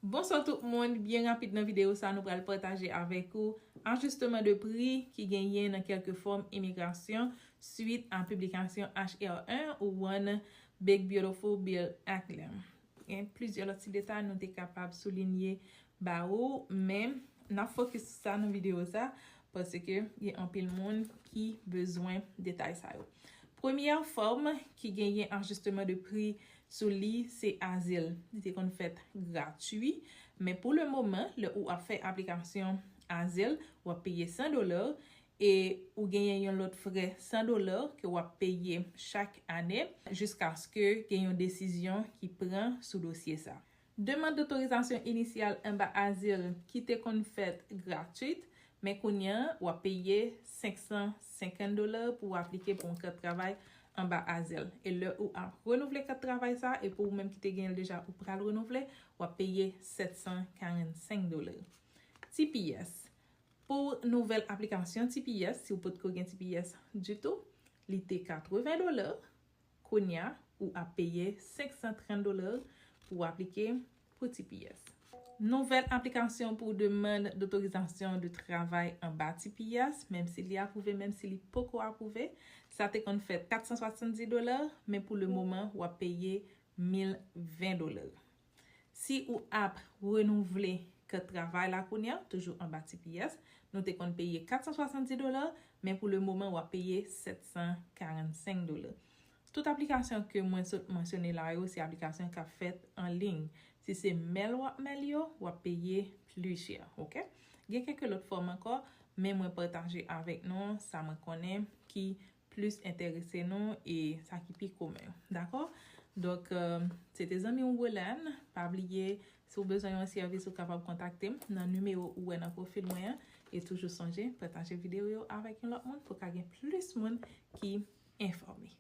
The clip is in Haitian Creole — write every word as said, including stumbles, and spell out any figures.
Bonswa tout moun, byen rapid nan videyo sa nou pral pataje avèk ou ajisteman de pri ki genyen nan kèlke fòm imigrasyon swit a piblikasyon H R un ou One Big Beautiful Bill Act la. Gen plizyè lòt ti detay nou te kapab soulinye ba ou, men n ap fokis sou sa nan videyo sa, paske gen anpil moun ki bezwen detay sa yo. Premyè fòm ki genyen ajisteman de pri sou li se azil. Li te konn fèt gratui, men pou le moman, lè ou ap fè aplikasyon azil, w ap peye san dola e ou genyen yon lòt frè san dola ke w ap peye chak ane jiskaske gen yon desizyon ki pran sou dosye sa. Demann dotorizasyon inisyal anba azil ki te konn fèt gratwit, men kounye a w ap peye senk san senkant dola pou w aplike pou yon kat travay anba azil. E lè ou ap renouvle kat travay sa, e pou ou menm ki te genyen l deja, ou pral renouvle, w ap peye sèt san karannsenk dola. T P S. Pou nouvèl aplikasyon T P S, si w potko gen T P S ditou, li te katreven dola. Kounye a, ou ap peye senk san trant dola pou w aplike pou T P S. Nouvèl aplikasyon pou demann dotorizasyon de travay anba T P S, menm si li apwouve, menm si li poko apwouve, sa te konn fèt kat san swasanndis dola, men pou le moman, w ap peye mil ven dola. Si ou ap renouvle kat travay la kounye a, toujou anba T P S, nou te konn peye kat san swasanndis dola, men pou le moman, w ap peye sèt san karannsenk dola. Tout aplikasyon ke mwen sot mansyone la yo, se aplikasyon k ap fèt an liy. Si se mèl w ap mèl yo, w ap peye pli chè, oke? Gen kèk lòt fòm ankò, men mwen pataje avèk nou sa mwen konnen ki plis enterese nou e sa ki pi komen, dakò? Donk, euh, se te zanmi w Roland. Pa bliye, si w bezwen yon sèvis, ou kapab kontakte m nan nimewo ou wè nan pwofil mwen an. E toujou sonje, pataje videyo yo avèk yon lòt moun pou ka gen plis moun ki enfòme.